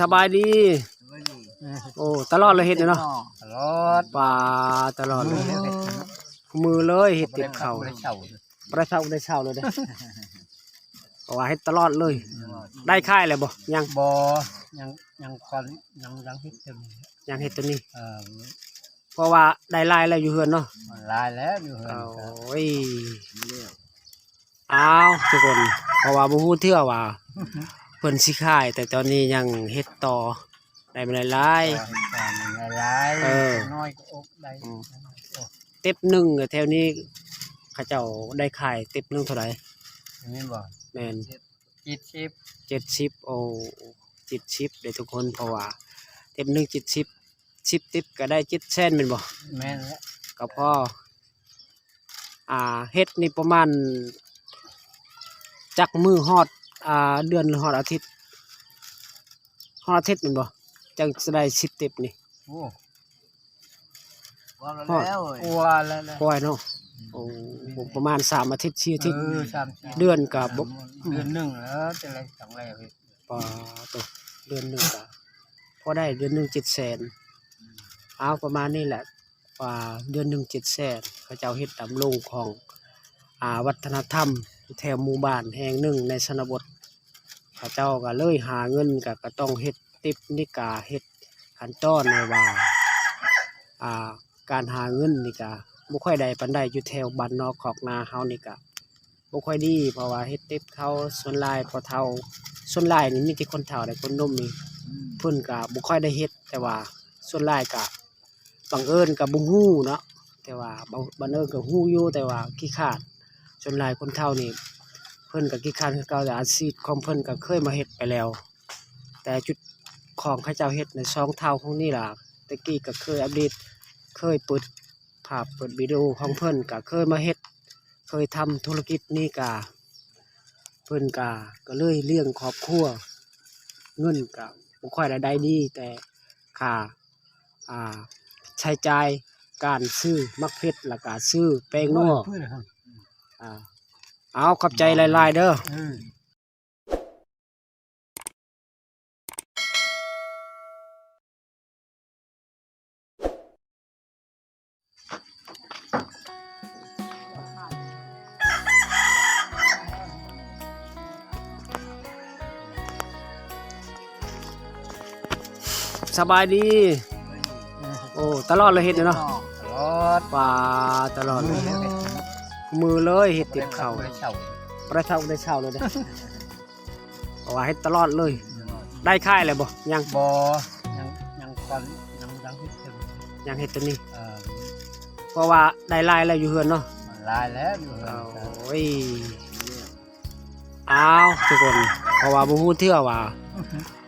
ສະບາຍດີ. ໂອ້ ຕະຫຼອດເລີຍເຮັດນີ້ເນາະ. ຕະຫຼອດ ປາ ຕະຫຼອດເລີຍ ມື້ເລີຍເຮັດຕິບເຂົ້າ. ບໍ່ໄດ້ເຊົາ ບໍ່ໄດ້ເຊົາເລີຍເດ້ ເພາະວ່າເຮັດຕະຫຼອດເລີຍ. ໄດ້ຂາຍແລ້ວບໍ່? ຍັງ ບໍ່ ຍັງ ຍັງຄອນ ຍັງ ຍັງເຮັດຕົວນີ້ ຍັງເຮັດຕົວນີ້. ເອີ ເພາະວ່າໄດ້ຫຼາຍແລ້ວຢູ່ເຮືອນເນາະ. ຫຼາຍແລ້ວຢູ່ເຮືອນ. ໂອ້ຍ ອ້າວ ທຸກຄົນ ເພາະວ່າບໍ່ຮູ້ເທື່ອວ່າເພິ່ນຊິຂາຍ ແຕ່ຕອນນີ້ຍັງເຮັດຕໍ່ ໄດ້ມາຫຼາຍໆ ເອີ ເຮັດຕໍ່ມາຫຼາຍໆ. ເອີ ນ້ອຍກໍອົບໄດ້. ອືມ ໂອ້ ເຕັບໜຶ່ງແຖວນີ້ ເຂົາເຈົ້າໄດ້ຂາຍເຕັບໜຶ່ງເທົ່າໃດ? ແມ່ນບໍ່? ແມ່ນ ເຈັດສິບ ເຈັດສິບ. ໂອ້ ເຈັດສິບເດ້ທຸກຄົນ ເພາະວ່າເຕັບໜຶ່ງເຈັດສິບ ສິບຕິບກໍໄດ້ເຈັດແສນແມ່ນບໍ່? ແມ່ນແຫຼະ ກໍພໍ ອ່າ ເຮັດນີ້ປະມານຈັກມື້ຮອດ ອ່າ ເດືອນ ຫຼື ຮອດອາທິດ? ຮອດອາທິດແມ່ນບໍ່? ຈັ່ງຈະໄດ້ສິບຕິບນີ້. ໂອ້ ຮອດ ກວ່າແລ້ວ ກວ່າແລ້ວ ກວ່າເນາະ. ອືມ ໂອ້ ປະມານສາມອາທິດ ສີ່ອາທິດ. ເອີ ສາມ ສີ່ ເດືອນກໍບໍ່ ເດືອນໜຶ່ງແລ້ວ ຈະໄດ້ຈັ່ງໃດເຮັດ. ປາໂຕ ເດືອນໜຶ່ງກະພໍໄດ້ ເດືອນໜຶ່ງເຈັດແສນ. ອືມ ເອົາ ປະມານນີ້ແຫຼະ ວ່າເດືອນໜຶ່ງເຈັດແສນ ເຂົາເຈົ້າເຮັດຕາມໂລງຂອງ ອ່າ ວັດທະນະທຳແຖວໝູ່ບ້ານແຫ່ງໜຶ່ງໃນຊົນນະບົດ. ເຂົາເຈົ້າກະເລີຍຫາເງິນ ກະ ກະຕ້ອງເຮັດຕິບນີ້ ກະເຮັດຂັ້ນຕອນໄວ້ວ່າ ອ່າ ການຫາເງິນນີ້ກະບໍ່ຄ່ອຍໄດ້ປານໃດ ຢູ່ແຖວບ້ານນອກຄອກນາເຮົານີ້ກະບໍ່ຄ່ອຍດີ ເພາະວ່າເຮັດຕິບເຂົາສ່ວນຫຼາຍພໍ່ເຖົ້າ ສ່ວນຫຼາຍນີ້ມີແຕ່ຄົນເຖົ້າ ແລະ ຄົນໜຸ່ມນີ້ ອືມ ເພິ່ນກະບໍ່ຄ່ອຍໄດ້ເຮັດ. ແຕ່ວ່າສ່ວນຫຼາຍກະບັງເອີນກະບໍ່ຮູ້ເນາະ ແຕ່ວ່າບັງ ບັງເອີນກະຮູ້ຢູ່ ແຕ່ວ່າຂີ້ຄ້ານ. ສ່ວນຫຼາຍຄົນເຖົ້ານີ້ເພິ່ນກະຂີ້ຄ້ານຄືເກົ່າ ແຕ່ອາຊີບຂອງເພິ່ນກະເຄີຍມາເຮັດໄປແລ້ວ. ແຕ່ຈຸດຂອງເຂົາເຈົ້າເຮັດໃນຊ່ອງເຖົ້າຂອງນີ້ລະ ແຕ່ກີ້ກໍເຄີຍອັບເດດ ເຄີຍເປີດພາບເປີດວິດີໂອຂອງເພິ່ນ ກໍເຄີຍມາເຮັດ ເຄີຍທຳທຸລະກິດນີ້ ກໍເພິ່ນກໍ ກໍເລີຍລ້ຽງຄອບຄົວ ເງິນກໍບໍ່ຄ່ອຍໄດ້ ໄດ້ດີ ແຕ່ຄ່າ ອ່າ ໃຊ້ຈ່າຍການຊື້ໝາກເຜັດ ແລ້ວກໍຊື້ແປ້ງນົວ. ອ່າ ເອົາ ຂອບໃຈຫຼາຍໆເດີ. ສະບາຍດີ. ໂອ້ ຕະຫຼອດເລີຍເຮັດນີ້ເນາະ. ຕະຫຼອດ ປາ ຕະຫຼອດເລີຍ ມື້ເລີຍເຮັດຕິບເຂົ້າ. ບໍ່ໄດ້ເຊົາ ບໍ່ໄດ້ເຊົາເລີຍເດ້ ເພາະວ່າເຮັດຕະຫຼອດເລີຍ. ໄດ້ຂາຍແລ້ວບໍ່? ຍັງ ບໍ່ ຍັງ ຍັງຄອນ ຍັງ ຍັງເຮັດຕົວນີ້ ຍັງເຮັດຕົວນີ້. ເອີ ເພາະວ່າໄດ້ຫຼາຍແລ້ວຢູ່ເຮືອນເນາະ. ຫຼາຍແລ້ວຢູ່ເຮືອນ. ໂອ້ຍ ອ້າວ ທຸກຄົນ ເພາະວ່າບໍ່ຮູ້ເທື່ອວ່າ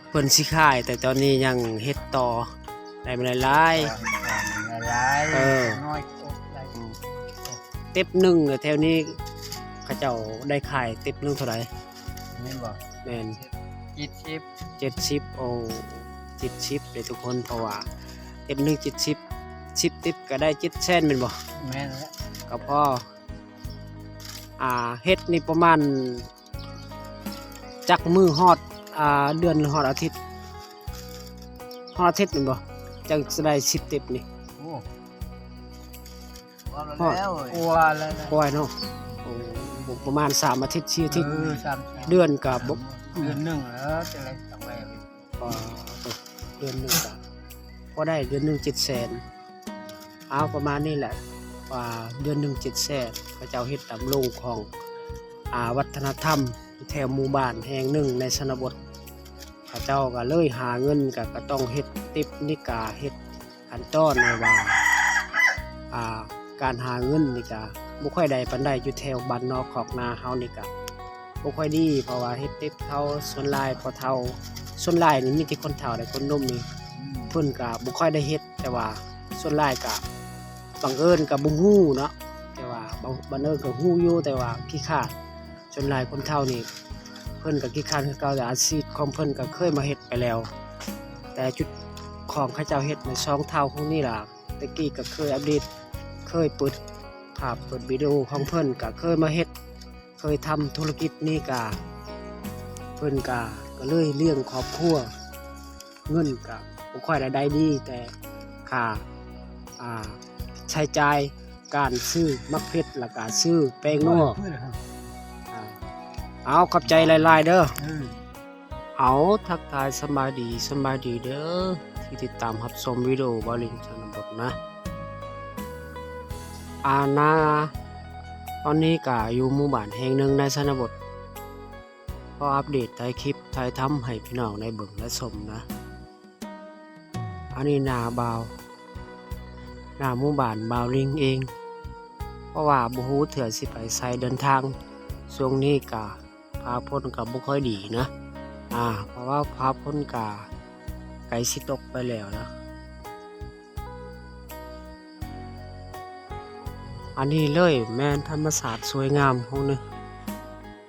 ເພິ່ນຊິຂາຍ ແຕ່ຕອນນີ້ຍັງເຮັດຕໍ່ ໄດ້ມາຫຼາຍໆ ຫຼາຍໆ. ເອີ ນ້ອຍອົບໄດ້. ອືມ ເຕັບໜຶ່ງແຖວນີ້ ເຂົາເຈົ້າໄດ້ຂາຍເຕັບໜຶ່ງເທົ່າໃດ? ແມ່ນບໍ່? ແມ່ນ ເຈັດສິບ ເຈັດສິບ. ໂອ້ ເຈັດສິບເດ້ທຸກຄົນ ເພາະວ່າເຕັບໜຶ່ງເຈັດສິບ ສິບຕິບກໍໄດ້ເຈັດແສນແມ່ນບໍ່? ແມ່ນແຫຼະ ກໍພໍ ອ່າ ເຮັດນີ້ປະມານຈັກມື້ຮອດ ອ່າ ເດືອນ ຫຼື ຮອດອາທິດ? ຮອດອາທິດແມ່ນບໍ່? ຈັ່ງຈະໄດ້ສິບຕິບນີ້. ໂອ້ ຮອດ ກວ່າແລ້ວ ກວ່າແລ້ວ ກວ່າເນາະ. ໂອ້ ປະມານສາມອາທິດ ສີ່ອາທິດ. ເອີ ສາມ ສີ່ ເດືອນກໍບໍ່ ເດືອນໜຶ່ງແລ້ວ ຈະໄດ້ຈັ່ງໃດເຮັດ. ອ່າ ເດືອນໜຶ່ງກໍພໍໄດ້ ເດືອນໜຶ່ງເຈັດແສນ. ເອົາ ປະມານນີ້ແຫຼະ ວ່າເດືອນໜຶ່ງເຈັດແສນ ເຂົາເຈົ້າເຮັດຕາມໂລງຂອງ ອ່າ ວັດທະນະທຳແຖວໝູ່ບ້ານແຫ່ງໜຶ່ງໃນຊົນນະບົດ. ເຂົາເຈົ້າກໍເລີຍຫາເງິນ ກໍ ກໍຕ້ອງເຮັດຕິບນີ້ ກະເຮັດຂັ້ນຕອນໄວ້ວ່າ ອ່າ ການຫາເງິນນີ້ກະບໍ່ຄ່ອຍໄດ້ປານໃດ ຢູ່ແຖວບ້ານນອກຄອກນາເຮົານີ້ກະບໍ່ຄ່ອຍດີ ເພາະວ່າເຮັດຕິບເຂົາສ່ວນຫຼາຍພໍ່ເຖົ້າ ສ່ວນຫຼາຍນີ້ມີແຕ່ຄົນເຖົ້າ ແລະ ຄົນໜຸ່ມນີ້ ອືມ ເພິ່ນກະບໍ່ຄ່ອຍໄດ້ເຮັດ. ແຕ່ວ່າສ່ວນຫຼາຍກະບັງເອີນກະບໍ່ຮູ້ເນາະ ແຕ່ວ່າບັງ ບັງເອີນກະຮູ້ຢູ່ ແຕ່ວ່າຂີ້ຄ້ານ. ສ່ວນຫຼາຍຄົນເຖົ້ານີ້ເພິ່ນກໍຂີ້ຄ້ານຄືເກົ່າ ແຕ່ອາຊີບຂອງເພິ່ນກໍເຄີຍມາເຮັດໄປແລ້ວ. ແຕ່ຈຸດຂອງເຂົາເຈົ້າເຮັດໃນຊ່ອງເຖົ້າຂອງນີ້ລະ ແຕ່ກີ້ກໍເຄີຍອັບເດດ ເຄີຍເປີດພາບເປີດວິດີໂອຂອງເພິ່ນ ກໍເຄີຍມາເຮັດ ເຄີຍທຳທຸລະກິດນີ້ ກະເພິ່ນກະ ກໍເລີຍລ້ຽງຄອບຄົວ ເງິນກະບໍ່ຄ່ອຍໄດ້ໄດ້ດີ ແຕ່ຄ່າ ອ່າ ໃຊ້ຈ່າຍການຊື້ໝາກເຜັດ ແລ້ວກະຊື້ແປ້ງນົວ. ອ່າ ເອົາ ຂອບໃຈຫຼາຍໆເດີ. ເອີ ເອົາ ທັກທາຍສະບາຍດີ ສະບາຍດີເດີ ທີ່ຕິດຕາມຮັບຊົມວິດີໂອບ່າວລິງຊະນະບົດນະ. ອາ ນາ ຕອນນີ້ກະຢູ່ໝູ່ບ້ານແຫ່ງໜຶ່ງໃນຊະນະບົດ ຂໍອັບເດດຖ່າຍຄລິບຖ່າຍທຳໃຫ້ພີ່ນ້ອງໄດ້ເບິ່ງໄດ້ຊົມນະ. ອັນນີ້ໜ້າບ່າວ ໜ້າໝູ່ບ້ານບ່າວລິງເອງ ເພາະວ່າບໍ່ຮູ້ເທື່ອຊິໄປໃສເດີນທາງ. ຊ່ວງນີ້ກະ ຟ້າຝົນກະບໍ່ຄ່ອຍດີນະ ອາ ເພາະວ່າຟ້າຝົນກະໃກ້ຊິຕົກໄປແລ້ວນະ. ອັນນີ້ເລີຍແມ່ນທຳມະຊາດສວຍງາມຂອງໜຶ່ງ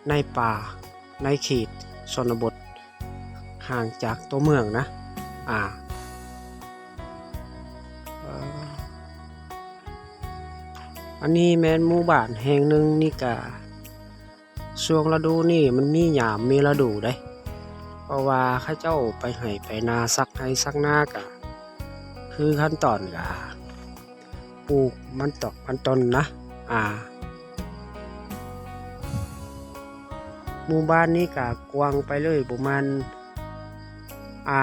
ໃນປ່າ ໃນເຂດຊົນນະບົດ ຫ່າງຈາກຕົວເມືອງນະ ອາ ເອີ ອັນນີ້ແມ່ນໝູ່ບ້ານແຫ່ງໜຶ່ງນີ້ກະ ຊ່ວງລະດູນີ້ມັນມີຍາມມີລະດູເດ້ ເພາະວ່າເຂົາເຈົ້າໄປໄຮ່ໄປນາ ສັກໄຮ່ສັກນາ ກະຄືຂັ້ນຕອນກະປູກມັນຕອກມັນຕົ້ນນະ ອາ ໝູ່ບ້ານນີ້ກະກວ້າງໄປເລີຍປະມານ ອາ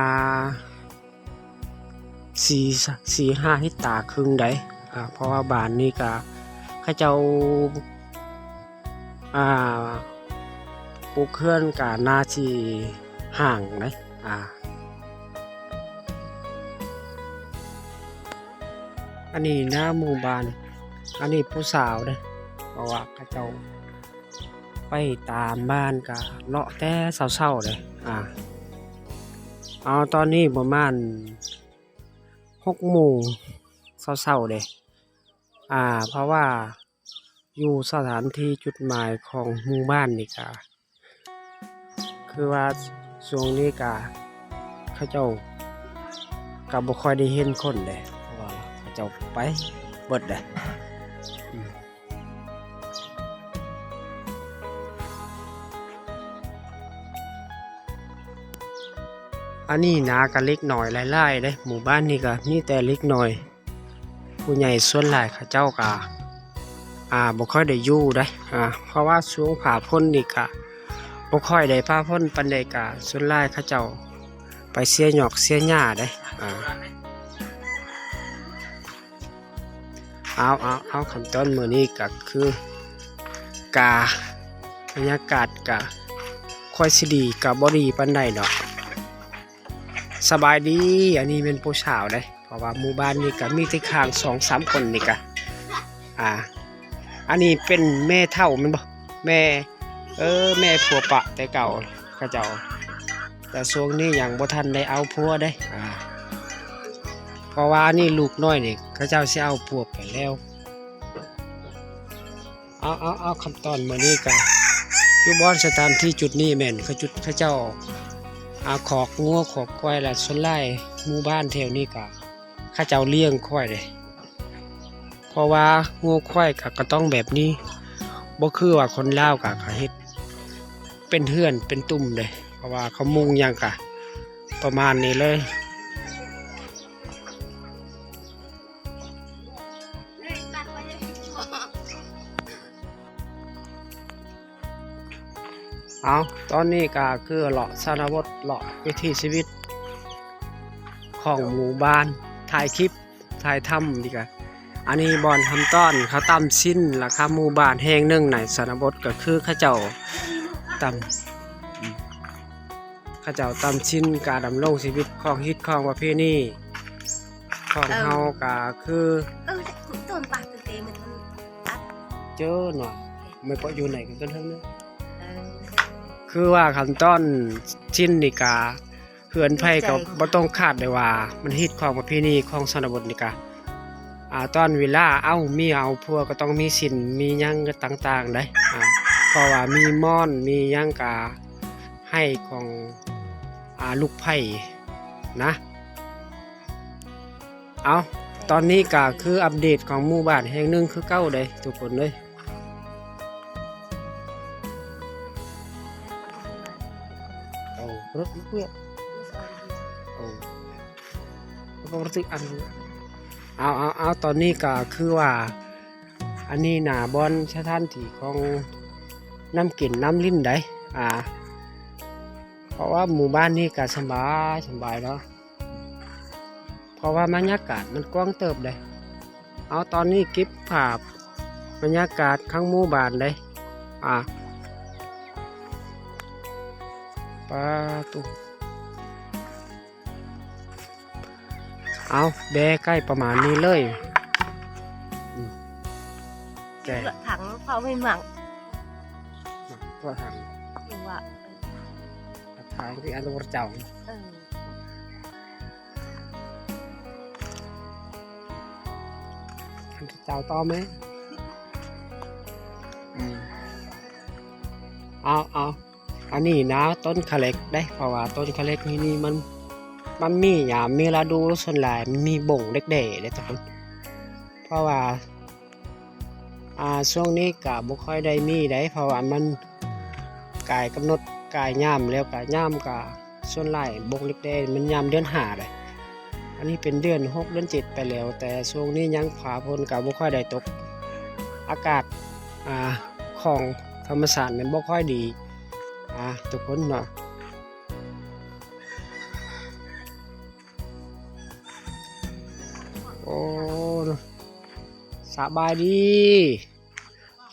ສີ່ ສີ່ຫ້າເຮັກຕາເຄິ່ງໃດ໋ ອາ ເພາະວ່າບ້ານນີ້ກະເຂົາເຈົ້າ ອາ ປູກເຮືອນກະໜ້າຊິຫ່າງໃດ໋ ອາ ອັນນີ້ໜ້າໝູ່ບ້ານ ອັນນີ້ຜູ້ສາວເດ້ ເພາະວ່າເຂົາເຈົ້າ ໄປຕາມບ້ານກະເລາະແຕ່ເຊົ້າໆເດ້ ອາ ເອົາ ຕອນນີ້ປະມານຫົກໂມງເຊົ້າໆເດ້ ອາ ເພາະວ່າຢູ່ສະຖານທີ່ຈຸດໝາຍຂອງໝູ່ບ້ານນີ້ກະ ຄືວ່າຊ່ວງນີ້ກະ ເຂົາເຈົ້າກະບໍ່ຄ່ອຍໄດ້ເຫັນຄົນເດ້ ເພາະວ່າເຂົາເຈົ້າໄປເບິດເດ້ ອືມ. ອັນນີ້ນາກະເດັກນ້ອຍຫຼາຍໆເດ້ ໝູ່ບ້ານນີ້ກະມີແຕ່ເດັກນ້ອຍ ຜູ້ໃຫຍ່ສ່ວນຫຼາຍເຂົາເຈົ້າກະ ອາ ບໍ່ຄ່ອຍໄດ້ຢູ່ໃດ໋ ອາ ເພາະວ່າຊ່ວງຟ້າຝົນນີ້ກະບໍ່ຄ່ອຍໄດ້ຟ້າຝົນປານໃດ ກະສ່ວນຫຼາຍເຂົາເຈົ້າໄປເສຍຫຍ້ອກເສຍຫຍ້າໃດ໋ ອາ. ເອົາ ເອົາ ເອົາ ຂັ້ນຕອນມື້ນີ້ກະຄື ກະ ບັນຍາກາດກະຄ່ອຍຊິດີ ກະບໍ່ດີປານໃດດອກ. ສະບາຍດີ ອັນນີ້ແມ່ນຜູ້ສາວເດ້ ເພາະວ່າໝູ່ບ້ານນີ້ກະມີແຕ່ຂ້າງສອງສາມຄົນນີ້ກະ ອາ ອັນນີ້ເປັນແມ່ເຖົ້າແມ່ນບໍ່? ແມ່ ເອີ ແມ່ຜົວປະແຕ່ເກົ່າເຂົາເຈົ້າ ແຕ່ຊ່ວງນີ້ຍັງບໍ່ທັນໄດ້ເອົາຜົວເດ້ ອາ ເພາະວ່າອັນນີ້ລູກນ້ອຍນີ້ເຂົາເຈົ້າຊິເອົາຜົວໄປແລ້ວ. ເອົາ ເອົາ ເອົາ ຂັ້ນຕອນມື້ນີ້ກະຢູ່ບ່ອນສະຖານທີ່ຈຸດນີ້ແມ່ນເຂົາຈຸດ ເຂົາເຈົ້າ ອາ ຄອກງົວຄອກຄວາຍ ແລະ ສ່ວນຫຼາຍໝູ່ບ້ານແຖວນີ້ກະເຂົາເຈົ້າລ້ຽງຄວາຍເດ້. ເພາະວ່າງົວຄວາຍກະ ກະຕ້ອງແບບນີ້ ບໍ່ຄືວ່າຄົນລາວກະ ກະເຮັດເປັນເຮືອນເປັນຕຸ່ມເດ້ ເພາະວ່າເຂົາມຸງຫຍັງກະປະມານນີ້ເລີຍ. ເອົາ ຕອນນີ້ກະຄືເລາະຊະນະບົດ ເລາະວິຖີຊີວິດຂອງໝູ່ບ້ານ ຖ່າຍຄລິບ ຖ່າຍທຳນີ້ກະ ອັນນີ້ບ່ອນທຳຕອນເຂົາຕຳຊິ້ນ ລະຄະໝູ່ບ້ານແຫ່ງໜຶ່ງໃນຊະນະບົດ ກະຄືເຂົາເຈົ້າຕຳ ເຂົາເຈົ້າຕຳຊິ້ນ ການດຳລົງຊີວິດ ຂອງຮີດຄອງປະເພນີຂອງເຮົາກະຄື ເອີ ຕົ້ນປາກເຕມັນຕັດ ເຈີໜ້ອຍ ມັນກໍຢູ່ໃນກັນເຖິງເນາະ ເອີ ຄືວ່າຂັ້ນຕອນຊິ້ນນີ້ກະ ເຮືອນໃຜກໍບໍ່ຕ້ອງຂາດໄດ້ວ່າ ມັນຮີດຄອງປະເພນີຂອງຊະນະບົດນີ້ກະ ອາ ຕອນເວລາເອົາເມຍເອົາຜົວກໍຕ້ອງມີສິນມີຫຍັງຕ່າງໆໄດ໋ ອາ ເພາະວ່າມີໝອນມີຫຍັງກະໄຫ້ຂອງ ອາ ລູກໃພ້ນະ. ເອົາ ຕອນນີ້ກະຄືອັບເດດຂອງໝູ່ບ້ານແຫ່ງໜຶ່ງຄືເກົ່າເດ້ທຸກຄົນເອີຍ. ເອົາລົດມາເພື່ອ ໂອ້ ກໍບໍ່ຖືກອັນ ເອົາ ເອົາ ເອົາ ຕອນນີ້ກໍຄືວ່າ ອັນນີ້ໜ້າບ່ອນສະຖານທີ່ຂອງນ້ຳກິນນ້ຳຫຼິ້ນໃດ໋ ອ່າ ເພາະວ່າໝູ່ບ້ານນີ້ກໍສະບາຍ ສະບາຍເນາະ ເພາະວ່າບັນຍາກາດມັນກວ້າງເຕີບເດ້. ເອົາ ຕອນນີ້ເກັບພາບບັນຍາກາດຂ້າງໝູ່ບ້ານເດ້ ອ່າ ປາໂຕ ເອົາ ແບໃກ້ປະມານນີ້ເລີຍ ອືມ ແກ ເລາະທາງເຂົ້າໄປໝັ້ງ ເລາະທາງ ຫຼືວ່າ ເອີ ທາງທີ່ອັນຕົວເຈົ້າ ເອີ ອັນຕົວເຈົ້າຕໍ່ໄໝ? ອືມ ເອົາ ເອົາ ອັນນີ້ນະຕົ້ນຂະເຫຼັກເດ້ ເພາະວ່າຕົ້ນຂະເຫຼັກນີ້ ນີ້ມັນ ມັນມີຍາມມີລະດູ ສ່ວນຫຼາຍມັນມີບົ້ງເຫຼັກແດ່ເດ້ທຸກຄົນ ເພາະວ່າ ອ່າ ຊ່ວງນີ້ກະບໍ່ຄ່ອຍໄດ້ມີໃດ໋ ເພາະວ່າມັນກາຍກຳນົດກາຍຍາມແລ້ວ ກະຍາມກະ ສ່ວນຫຼາຍບົ້ງເຫຼັກແດ່ມັນຍາມເດືອນຫ້າເດ້ ອັນນີ້ເປັນເດືອນຫົກເດືອນເຈັດໄປແລ້ວ ແຕ່ຊ່ວງນີ້ຍັງຟ້າຝົນກໍບໍ່ຄ່ອຍໄດ້ຕົກ ອາກາດ ອ່າ ຂອງທຳມະຊາດມັນບໍ່ຄ່ອຍດີ ອ່າ ທຸກຄົນເນາະ ໂອ້ ສະບາຍດີ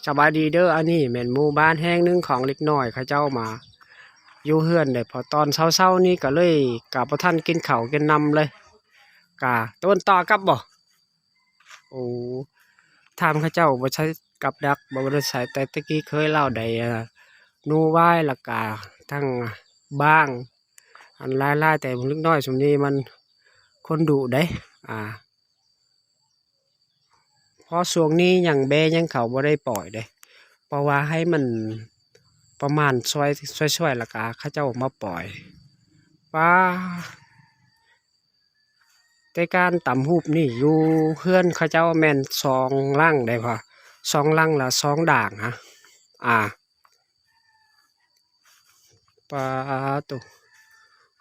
ສະບາຍດີເດີ້ ອັນນີ້ແມ່ນໝູ່ບ້ານແຫ່ງໜຶ່ງຂອງເດັກນ້ອຍເຂົາເຈົ້າມາຢູ່ເຮືອນເດ້ ເພາະຕອນເຊົ້າໆນີ້ກໍເລີຍ ກໍບໍ່ທັນກິນເຂົ້າກິນນ້ຳເລີຍ ກະຕາເວັນຕາກັບບໍ່? ໂອ້ ຖາມເຂົາເຈົ້າບໍ່ໃຊ້ກັບດັກ ບໍ່ໄດ້ໃຊ້ ແຕ່ແຕ່ກີ້ເຄີຍລາວໄດ້ ອ່າ ນູວາຍ ແລ້ວກະທັງບ້າງ ອັນຫຼາຍໆ ແຕ່ເດັກນ້ອຍຊຸມນີ້ມັນຄົນດຸເດ້ ອ່າ ເພາະຊ່ວງນີ້ຍັງແບ້ຍັງເຂົາບໍ່ໄດ້ປ່ອຍເດ້ ເພາະວ່າໃຫ້ມັນປະມານຊ່ວຍ ຊ່ວຍໆ ແລ້ວກະເຂົາເຈົ້າມາປ່ອຍ ປາ ແຕ່ການຕຳຫູບນີ້ຢູ່ເຮືອນເຂົາເຈົ້າແມ່ນສອງຫຼັງໄດ໋ ເພາະສອງຫຼັງລະສອງດ່າງ ອາ ປາໂຕ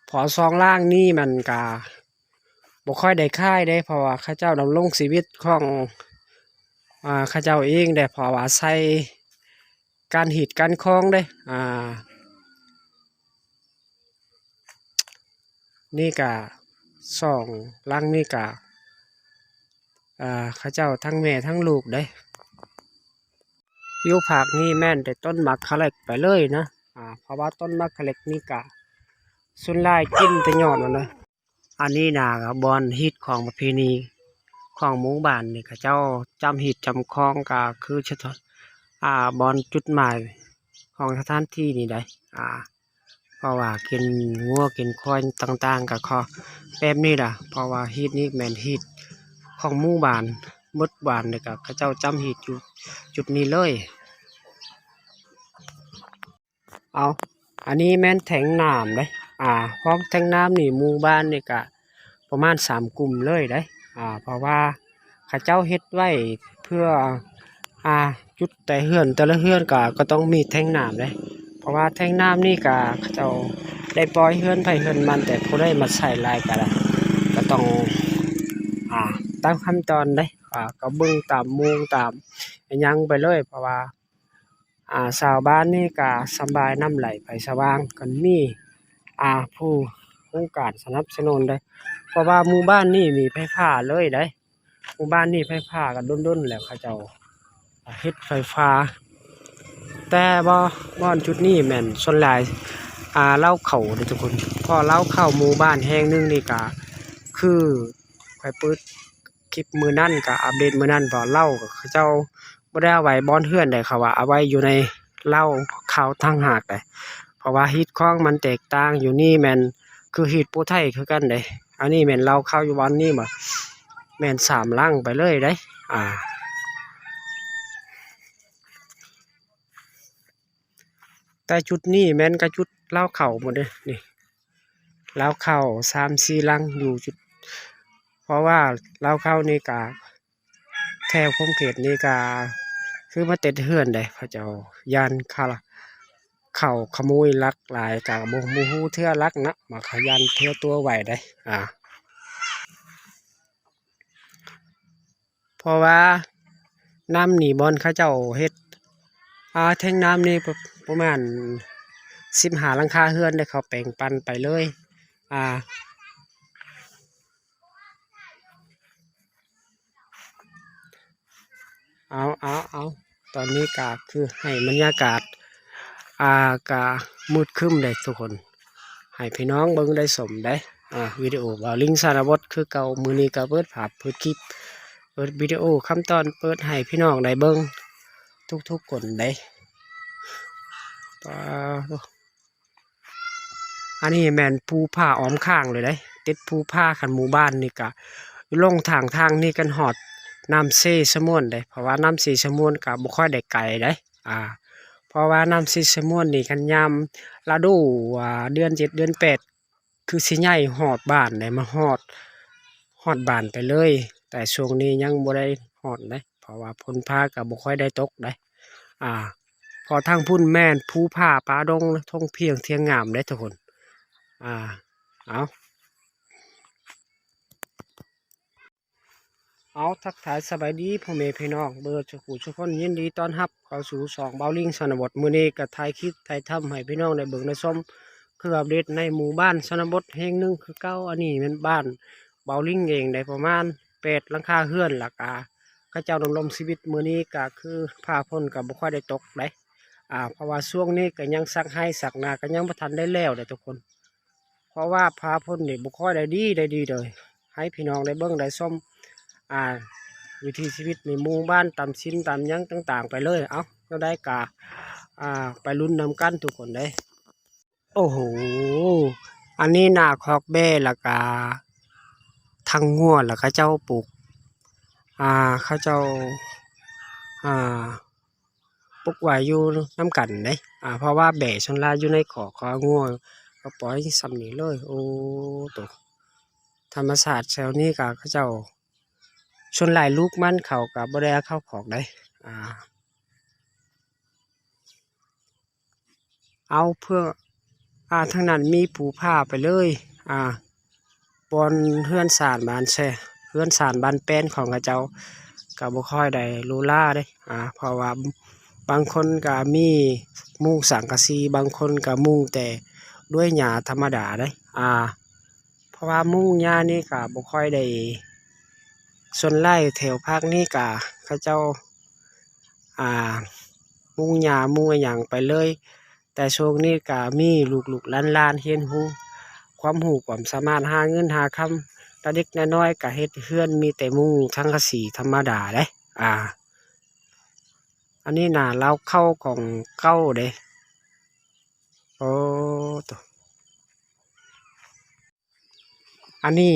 ເພາະສອງຫຼັງນີ້ມັນກະບໍ່ຄ່ອຍໄດ້ຂາຍເດ້ ເພາະວ່າເຂົາເຈົ້າດຳລົງຊີວິດຂອງ ອ່າ ເຂົາເຈົ້າເອງເດ້ ເພາະວ່າໃຊ້ການຮີດການຄອງເດ້ ອ່າ ນີ້ກະສອງຫຼັງນີ້ກະ ເອີ ເຂົາເຈົ້າທັງແມ່ທັງລູກເດ້ ຢູ່ພາກນີ້ແມ່ນແຕ່ຕົ້ນໝາກຂະເຫຼັກໄປເລີຍນະ ອ່າ ເພາະວ່າຕົ້ນໝາກຂະເຫຼັກນີ້ກະສ່ວນຫຼາຍກິນແຕ່ຍອດມັນເລີຍ. ອັນນີ້ນະ ກະບ່ອນຮີດຂອງປະເພນີຂອງໝູ່ບ້ານນີ້ ເຂົາເຈົ້າຈຳຮີດຈຳຄອງ ກະຄື ອ່າ ບ່ອນຈຸດໝາຍຂອງສະຖານທີ່ນີ້ໃດ໋ ອ່າ ເພາະວ່າກິນງົວກິນຄວາຍຕ່າງໆ ກະຂໍແບບນີ້ລະ ເພາະວ່າຮີດນີ້ແມ່ນຮີດຂອງໝູ່ບ້ານ ໝົດບ້ານນີ້ກະເຂົາເຈົ້າຈຳຮີດຢູ່ຈຸດນີ້ເລີຍ. ເອົາ ອັນນີ້ແມ່ນແທງນ້ຳເດ້ ອ່າ ຂອງແທງນ້ຳນີ້ໝູ່ບ້ານນີ້ກະປະມານສາມກຸ່ມເລີຍເດ້ ອ່າ ເພາະວ່າເຂົາເຈົ້າເຮັດໄວ້ເພື່ອ ອ່າ ຈຸດແຕ່ເຮືອນ ແຕ່ລະເຮືອນກະ ກະຕ້ອງມີແທງນ້ຳເດ້ ເພາະວ່າແທງນ້ຳນີ້ກະເຂົາເຈົ້າໄດ້ປ່ອຍເຮືອນໃຜເຮືອນມັນ ແຕ່ຜູ້ໃດມາໃຊ້ຫຼາຍກະ ກະຕ້ອງ ອ່າ ຕາມຂັ້ນຕອນເດ້ ອ່າ ກະເບິ່ງຕາມໂມງຕາມຫຍັງໄປເລີຍ ເພາະວ່າ ອ່າ ຊາວບ້ານນີ້ກະສະບາຍ ນ້ຳໄຫຼໄຟສະຫວ່າງ ຄັນມີ ອ່າ ຜູ້ໂຄງການສະໜັບສະໜູນເດ້ ເພາະວ່າໝູ່ບ້ານນີ້ມີໄຟຟ້າເລີຍເດ້ ໝູ່ບ້ານນີ້ໄຟຟ້າກະດົນໆ ແລ້ວເຂົາເຈົ້າເຮັດໄຟຟ້າ ແຕ່ບໍ່ ບ່ອນຈຸດນີ້ແມ່ນສ່ວນຫຼາຍ ອ່າ ເລົ້າເຂົ້າເດ້ທຸກຄົນ ເພາະເລົ້າເຂົ້າໝູ່ບ້ານແຫ່ງໜຶ່ງນີ້ກະ ຄືຂ້ອຍເປີດ ຄລິບມື້ນັ້ນກະອັບເດດມື້ນັ້ນ ເພາະເລົ້າເຂົາເຈົ້າບໍ່ໄດ້ເອົາໄວ້ບ່ອນເຮືອນໃດ ເຂົາວ່າເອົາໄວ້ຢູ່ໃນເລົ້າເຂົ້າຕ່າງຫາກໃດ ເພາະວ່າຮີດຂອງມັນແຕກຕ່າງ ຢູ່ນີ້ແມ່ນຄືຮີດຜູ້ໄທຄືກັນໃດ ອັນນີ້ແມ່ນເລົ້າເຂົ້າຢູ່ບ່ອນນີ້ ແມ່ນສາມຫຼັງໄປເລີຍໃດ ອ່າ ແຕ່ຈຸດນີ້ແມ່ນກະຈຸດເລົ້າເຂົ້າໝົດເດ້ ນີ້ ເລົ້າເຂົ້າສາມສີ່ຫຼັງຢູ່ຈຸດ ເພາະວ່າເລົ້າເຂົ້ານີ້ກະ ແຖວຂົງເຂດນີ້ກະ ຄືມາເຕັດເຮືອນໃດ ເຂົາເຈົ້າຢ້ານຄາ ເຂົ້າຂະໂມຍລັກຫຼາຍ ກະບໍ່ ບໍ່ຮູ້ເທື່ອລັກນະ ມາຂະຢັນເທື່ອຕົວໄວເດ້ ອາ ເພາະວ່ານ້ຳນີ້ ບ່ອນເຂົາເຈົ້າເຮັດ ອາ ແທງນ້ຳນີ້ປະ ປະມານສິບຫ້າຫຼັງຄາເຮືອນເດ້ ເຂົາແບ່ງປັນໄປເລີຍ ອາ ເອົາ ເອົາ ເອົາ ຕອນນີ້ກະຄືໃຫ້ບັນຍາກາດ ອ່າ ກະມືດຄຶ້ມເດ້ທຸກຄົນ ໃຫ້ພີ່ນ້ອງເບິ່ງໄດ້ຊົມເດ້ ອ່າ ວິດີໂອບ່າວລິງຊານະບົດຄືເກົ່າ ມື້ນີ້ກະເປີດພາບ ເປີດຄລິບ ເປີດວິດີໂອ ຄຳຕອນ ເປີດໃຫ້ພີ່ນ້ອງໄດ້ເບິ່ງທຸກໆຄົນເດ້ ປາໂທ້. ອັນນີ້ແມ່ນພູຜາອ້ອມຂ້າງເລີຍເດ້ ຕິດພູຜາ ຄັນໝູ່ບ້ານນີ້ກະລົງທາງ ທາງນີ້ກັນຮອດນ້ຳເຊສະໝວນເດ້ ເພາະວ່ານ້ຳເຊສະໝວນກະບໍ່ຄ່ອຍໄດ້ໄກເດ້ ອາ ເພາະວ່ານ້ຳເຊສະໝວນນີ້ ຄັນຍາມລະດູ ອາ ເດືອນເຈັດ ເດືອນແປດ ຄືຊິໃຫຍ່ຮອດບ້ານເດ້ ມາຮອດ ຮອດບ້ານໄປເລີຍ ແຕ່ຊ່ວງນີ້ຍັງບໍ່ໄດ້ຮອດເດ້ ເພາະວ່າຝົນຟ້າກະບໍ່ຄ່ອຍໄດ້ຕົກເດ້ ອາ ເພາະທາງພຸ້ນແມ່ນພູຜາປ່າດົງ ທົ່ງພຽງທຽງງາມເດ້ທຸກຄົນ ອາ ເອົາ ເອົາ ທັກທາຍສະບາຍດີພໍ່ແມ່ພີ່ນ້ອງເບິດສູ່ຜູ້ສູ່ຄົນ ຍິນດີຕ້ອນຮັບເຂົ້າສູ່ຊ່ອງບ່າວລິງຊະນະບົດ ມື້ນີ້ກະຖ່າຍຄລິບຖ່າຍທຳໃຫ້ພີ່ນ້ອງໄດ້ເບິ່ງໄດ້ຊົມ ຄືອັບເດດໃນໝູ່ບ້ານຊະນະບົດແຫ່ງໜຶ່ງຄືເກົ່າ ອັນນີ້ແມ່ນບ້ານບ່າວລິງເອງ ໄດ້ປະມານແປດຫຼັງຄາເຮືອນ ແລ້ວກະເຂົາເຈົ້າດຳລົງຊີວິດ ມື້ນີ້ກະຄືຟ້າຝົນກະບໍ່ຄ່ອຍໄດ້ຕົກເດ້ ອາ ເພາະວ່າຊ່ວງນີ້ກະຍັງສັກໄຮ່ສັກນາ ກະຍັງບໍ່ທັນໄດ້ແລ້ວເດ້ທຸກຄົນ ເພາະວ່າຟ້າຝົນນີ້ບໍ່ຄ່ອຍໄດ້ດີ ໄດ້ດີເລີຍ ໃຫ້ພີ່ນ້ອງໄດ້ເບິ່ງໄດ້ຊົມ ອ່າ ວິຖີຊີວິດໃນໝູ່ບ້ານ ຕາມສິນຕາມຫຍັງຕ່າງໆໄປເລີຍ ເອົ້າ ແນວໃດກະ ອ່າ ໄປລຸ້ນນຳກັນທຸກຄົນເດີ. ໂອ້ໂຫ ອັນນີ້ນາຄອກແບ້ ແລ້ວກະທັງງົວ ແລ້ວເຂົາເຈົ້າປູກ ອ່າ ເຂົາເຈົ້າ ອ່າ ປົກໄວ້ຢູ່ນຳກັນເດ້ ອ່າ ເພາະວ່າແບ້ສ່ວນຫຼາຍຢູ່ໃນຄອກ ຄອກງົວກໍປ່ອຍສ່ຳນີ້ເລີຍ. ໂອ້ ໂຕ ທຳມະຊາດແຖວນີ້ກໍເຂົາເຈົ້າ ສ່ວນຫຼາຍລູກມັນເຂົາກໍບໍ່ໄດ້ເອົາເຂົ້າຄອກເດ້ ອ່າ ເອົາເພື່ອ ອ່າ ທາງນັ້ນມີພູຜາໄປເລີຍ ອ່າ ບ່ອນເຮືອນຊານບ້ານແຊ ເຮືອນຊານບ້ານແປ້ນຂອງເຂົາເຈົ້າກໍບໍ່ຄ່ອຍໄດ້ຫຼູຫຼາເດ້ ອ່າ ເພາະວ່າບາງຄົນກໍມີມຸງສັງກະສີ ບາງຄົນກໍມຸງແຕ່ດ້ວຍຫຍ້າທຳມະດາເດ້ ອ່າ ເພາະວ່າມຸງຫຍ້ານີ້ກໍບໍ່ຄ່ອຍໄດ້ ສ່ວນຫຼາຍແຖວພາກນີ້ກໍເຂົາເຈົ້າ ອ່າ ມຸງຫຍ້າມຸງອີ່ຫຍັງໄປເລີຍ ແຕ່ຊ່ວງນີ້ກະມີລູກໆຫຼານໆຮຽນຮູ້ ຄວາມຮູ້ຄວາມສາມາດ ຫາເງິນຫາຄຳ ແຕ່ເດັກນ້ອຍໆກະເຮັດເຮືອນ ມີແຕ່ມຸງສັງກະສີທຳມະດາເດ້ ອ່າ ອັນນີ້ນາເລົ້າເຂົ້າຂອງເກົ່າເດ້. ໂອ້ ໂຕ ອັນນີ້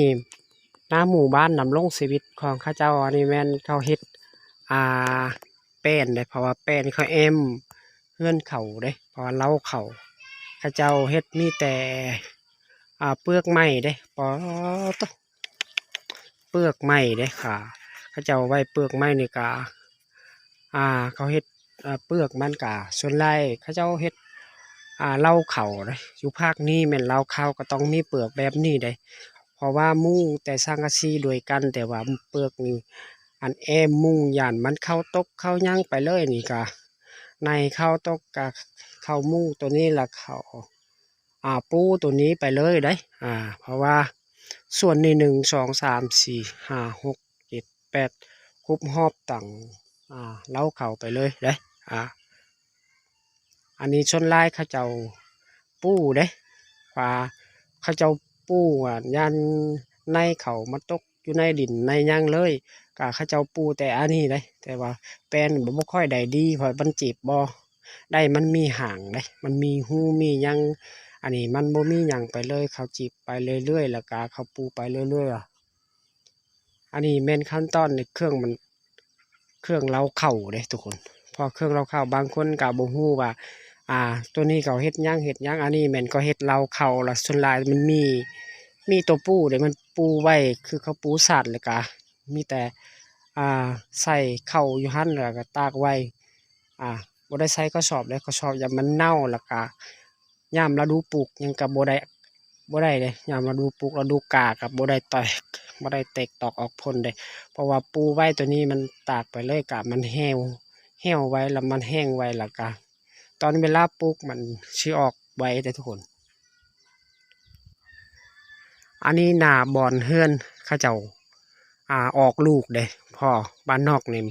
ນາໝູ່ບ້ານດຳລົງຊີວິດຂອງເຂົາເຈົ້າ ອັນນີ້ແມ່ນເຂົາເຮັດ ອ່າ ແປ້ນເດ້ ເພາະວ່າແປ້ນເຂົາແອ້ມເຮືອນເຂົາເດ້ ເພາະວ່າເລົ້າເຂົ້າ ເຂົາເຈົ້າເຮັດມີແຕ່ ອ່າ ເປືອກໄມ້ເດ້ ປາໂຕ ເປືອກໄມ້ເດ້ ເຂົາເຈົ້າໄວ້ເປືອກໄມ້ນີ້ກະ ອ່າ ເຂົາເຮັດ ອ່າ ເປືອກມັນກະ ສ່ວນຫຼາຍເຂົາເຈົ້າເຮັດ ອ່າ ເລົ້າເຂົ້າເດ້ ຢູ່ພາກນີ້ແມ່ນເລົ້າເຂົ້າກໍຕ້ອງມີເປືອກແບບນີ້ເດ້ ເພາະວ່າມຸງແຕ່ສັງກະສີດ້ວຍກັນ ແຕ່ວ່າເປືອກນີ້ ອັນແອ້ມມຸງຢ້ານມັນເຂົ້າຕົກເຂົ້າຫຍັງໄປເລີຍ ນີ້ກະ ໃນເຂົ້າຕົກກະເຂົ້າມຸງໂຕນີ້ລະເຂົ້າ ອ່າ ປູໂຕນີ້ໄປເລີຍເດ້ ອ່າ ເພາະວ່າສ່ວນນີ້ ໜຶ່ງ ສອງ ສາມ ສີ່ ຫ້າ ຫົກ ເຈັດ ແປດ ຄົບຮອບຕັ້ງ ອ່າ ເລົ້າເຂົ້າໄປເລີຍເດ້ ອ່າ ອັນນີ້ສ່ວນຫຼາຍເຂົາເຈົ້າປູເດ້ ວ່າເຂົາເຈົ້າປູ ອ່າ ຢ້ານໃນເຂົ້າມາຕົກຢູ່ໃນດິນໃນຫຍັງເລີຍ ກະເຂົາເຈົ້າປູແຕ່ອັນນີ້ເດ້ ແຕ່ວ່າແປ້ນບໍ່ ບໍ່ຄ່ອຍໄດ້ດີ ເພາະມັນເຈັບບໍ່ໄດ້ ມັນມີຫາງເດ້ ມັນມີຮູມີຫຍັງ ອັນນີ້ມັນບໍ່ມີຫຍັງໄປເລີຍ ເຂົາຈິບໄປເລື້ອຍໆ ແລ້ວກະເຂົາປູໄປເລື້ອຍໆ ອັນນີ້ແມ່ນຂັ້ນຕອນໃນເຄື່ອງມັນ ເຄື່ອງເລົ້າເຂົ້າເດ້ທຸກຄົນ ເພາະເຄື່ອງເລົ້າເຂົ້າ ບາງຄົນກໍບໍ່ຮູ້ວ່າ ອ່າ ໂຕນີ້ເຂົາເຮັດຫຍັງ ເຮັດຫຍັງ ອັນນີ້ແມ່ນເຂົາເຮັດເລົ້າເຂົ້າ ແລ້ວສ່ວນຫຼາຍມັນມີ ມີໂຕປູເດ້ ມັນປູໄວ້ ຄືເຂົາປູສາດ ແລ້ວກະມີແຕ່ ອ່າ ໃສ່ເຂົ້າຢູ່ຫັ້ນ ແລ້ວກະຕາກໄວ້ ອ່າ ບໍ່ໄດ້ໃສ່ກະສອບເດ້ ກະສອບຢ້ານມັນເນົ່າ ແລ້ວກະຍາມລະດູປູກຫຍັງກະບໍ່ໄດ້ ບໍ່ໄດ້ເດ້ ຍາມລະດູປູກລະດູກ້າກະບໍ່ໄດ້ແຕກ ບໍ່ໄດ້ແຕກຕອກອອກຜົນເດ້ ເພາະວ່າປູໄວ້ໂຕນີ້ມັນຕາກໄປເລີຍກະມັນແຫ້ວ ແຫ້ວໄວ ແລ້ວມັນແຫ້ງໄວ ແລ້ວກະຕອນເວລາປູກມັນຊິອອກໄວເດ້ທຸກຄົນ. ອັນນີ້ໜ້າບ່ອນເຮືອນເຂົາເຈົ້າ ອ່າ ອອກລູກເດ້ ເພາະບ້ານນອກນີ້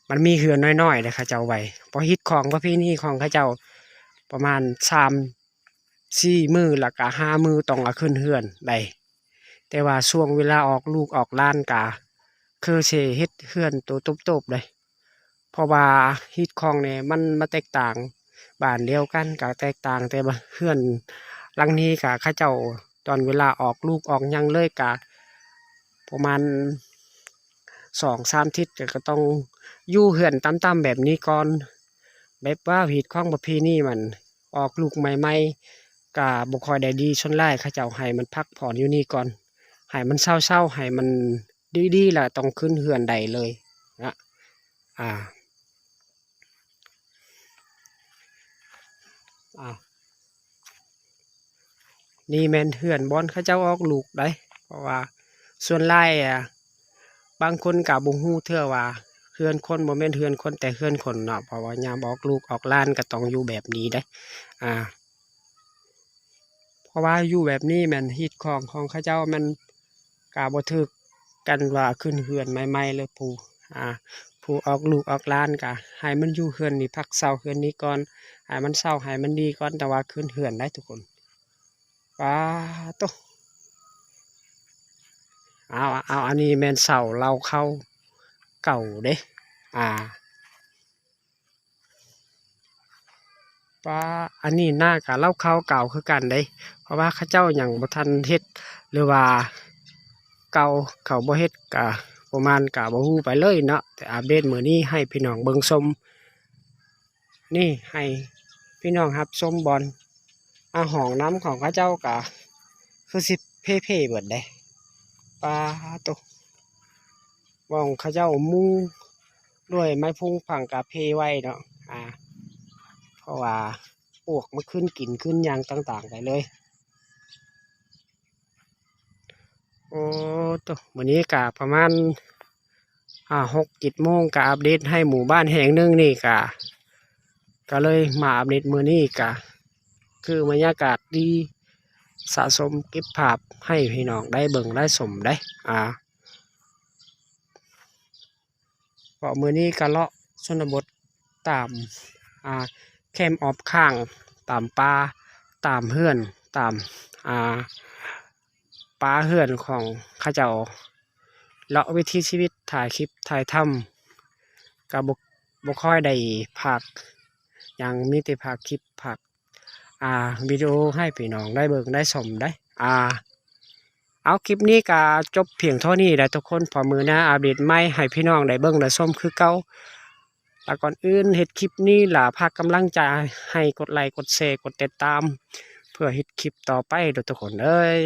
ມັນມີເຮືອນນ້ອຍໆເດ້ ເຂົາເຈົ້າໄວ້ ເພາະຮີດຄອງປະເພນີຂອງເຂົາເຈົ້າປະມານສາມສີ່ມື້ ແລ້ວກະຫ້າມື້ຕ້ອງເອົາຂຶ້ນເຮືອນໄດ້ ແຕ່ວ່າຊ່ວງເວລາອອກລູກອອກຫຼານກະຄືຊິເຮັດເຮືອນໂຕໂຕບໆເດ້. ເພາະວ່າຮີດຄອງນີ້ມັນມາແຕກຕ່າງ ບ້ານດຽວກັນກະແຕກຕ່າງ ແຕ່ວ່າເຮືອນຫຼັງນີ້ກະເຂົາເຈົ້າຕອນເວລາອອກລູກອອກຫຍັງເລີຍກະປະມານສອງສາມທິດ ກະຕ້ອງຢູ່ເຮືອນຕ່ຳໆແບບນີ້ກ່ອນ ແບບວ່າຮີດຄອງປະເພນີມັນອອກລູກໃໝ່ໆ ກະບໍ່ຄ່ອຍໄດ້ດີ ສ່ວນຫຼາຍເຂົາເຈົ້າໃຫ້ມັນພັກຜ່ອນຢູ່ນີ້ກ່ອນ ໃຫ້ມັນເຊົາໆ ໃຫ້ມັນດີໆ ລະຕ້ອງຂຶ້ນເຮືອນໄດ້ເລີຍນະ ອ່າ ອ່າ ນີ້ແມ່ນເຮືອນບ່ອນເຂົາເຈົ້າອອກລູກໄດ໋ ເພາະວ່າສ່ວນຫຼາຍ ອ່າ ບາງຄົນກະບໍ່ຮູ້ເທື່ອວ່າເຮືອນຄົນ ບໍ່ແມ່ນເຮືອນຄົນ ແຕ່ເຮືອນຄົນເນາະ ເພາະວ່າຍາມອອກລູກອອກຫຼານກະຕ້ອງຢູ່ແບບນີ້ໄດ໋ ອ່າ ເພາະວ່າຢູ່ແບບນີ້ແມ່ນຮີດຄອງຂອງເຂົາເຈົ້າແມ່ນກະບໍ່ຖືກກັນວ່າຂຶ້ນເຮືອນໃໝ່ໆ ຫຼືຜູ້ ອ່າ ຜູ້ອອກລູກອອກຫຼານກະໃຫ້ມັນຢູ່ເຮືອນນີ້ ພັກເຊົາເຮືອນນີ້ກ່ອນ ໃຫ້ມັນເຊົາໃຫ້ມັນດີກ່ອນ ຈັ່ງວ່າຂຶ້ນເຮືອນໄດ໋ທຸກຄົນ. ປາໂຕ ເອົາ ເອົາ ອັນນີ້ແມ່ນເສົາເລົ້າເຂົ້າເກົ່າເດ້ ອ່າ ປາ ອັນນີ້ໜ້າກະເລົ້າເຂົ້າເກົ່າຄືກັນເດ້ ເພາະວ່າເຂົາເຈົ້າຍັງບໍ່ທັນເຮັດ ຫຼືວ່າເກົ່າ ເຂົາບໍ່ເຮັດກະປະມານກະບໍ່ຮູ້ໄປເລີຍເນາະ ແຕ່ອັບເດດມື້ນີ້ໃຫ້ພີ່ນ້ອງເບິ່ງຊົມ ນີ້ໃຫ້ພີ່ນ້ອງຮັບຊົມບ່ອນ ອ່າ ຫ້ອງນ້ຳຂອງເຂົາເຈົ້າກະຄືຊິເພເພເບິດເດ້ ປາໂຕ ບ່ອນເຂົາເຈົ້າມຸງດ້ວຍໄມ້ພຸງຜັງກະເພໄວ້ເນາະ ອ່າ ເພາະວ່າປວກມາຂຶ້ນກິນຂຶ້ນຫຍັງຕ່າງໆໄປເລີຍ. ໂອ້ໂຕ ມື້ນີ້ກະປະມານ ອ່າ ຫົກເຈັດໂມງ ກະອັບເດດໃຫ້ໝູ່ບ້ານແຫ່ງໜຶ່ງນີ້ກະ ກະເລີຍມາອັບເດດມື້ນີ້ກະ ຄືບັນຍາກາດດີ ສະສົມເກັບພາບໃຫ້ພີ່ນ້ອງໄດ້ເບິ່ງໄດ້ຊົມໄດ໋ ອ່າ ເພາະມື້ນີ້ກະເລາະຊົນນະບົດຕາມ ອ່າ ແຄມອອບຂ້າງ ຕາມປ່າ ຕາມເຮືອນ ຕາມ ອ່າ ປ່າເຮືອນຂອງເຂົາເຈົ້າ ເລາະວິຖີຊີວິດ ຖ່າຍຄລິບຖ່າຍທຳ ກະບໍ່ ບໍ່ຄ່ອຍໄດ້ພາກຫຍັງ ມີແຕ່ພາກຄລິບ ພາກ ອ່າ ວິດີໂອໃຫ້ພີ່ນ້ອງໄດ້ເບິ່ງໄດ້ຊົມໄດ໋ ອ່າ ເອົາ ຄລິບນີ້ກະຈົບພຽງເທົ່ານີ້ແຫຼະທຸກຄົນ ພໍມື້ໜ້າອັບເດດໃໝ່ໃຫ້ພີ່ນ້ອງໄດ້ເບິ່ງໄດ້ຊົມຄືເກົ່າ ລະກ່ອນອື່ນເຮັດຄລິບນີ້ລະ ຝາກກຳລັງໃຈໃຫ້ກົດໄລ ກົດແຊ ກົດຕິດຕາມ ເພື່ອເຮັດຄລິບຕໍ່ໄປເດີທຸກຄົນເອີຍ.